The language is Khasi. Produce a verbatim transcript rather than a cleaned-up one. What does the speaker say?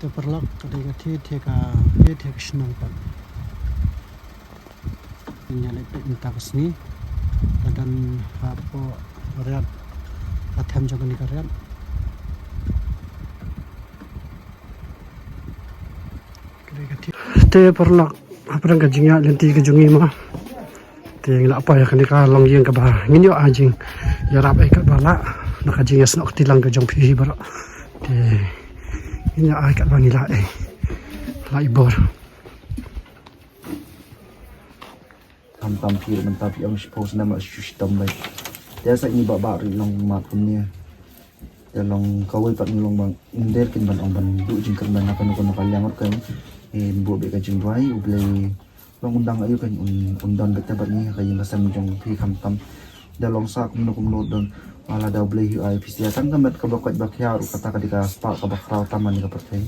Te paralok, ka dei ka thie, thie ka thie, thie ka shnong pat. Ngi ïa leit peit mynta ka sngi. Ka don hapoh riat, ka them jong kane ka riat. Ka dei ka thie. Te paralok, hapdeng ka jingïaid lynti ka jong ngi mo. Te ngi la poi ha kane ka longïing kaba ngin ïoh ai jingïarap ei katba lah na ka jingïasnoh kti lang ka jong phi hi baroh. Te ngin ïoh ai katba ngi lah ei. Lah i bor. Khamtam phi mynta phi ong shiphew snem la shu shitom beit. Te sa ngi bah bah ri long mat kumne. Te long kawei pat ngi long bang ym dei kin ban ong ban duh jingkyrmen na kano kano ka liang ruh kan. Eh, buh beit ka jingduwai U Blei. Long un dang aïu kan un, un don beit te bad ngi ha ka ïing ka sem jong phi khamtam. Da long sa kumno kumno don. Lada U Blei hi ai phi sia tang ka met kaba koit ba khia ruh kata ka dei ka spah kaba khraw tam ha kane ka pyrthei.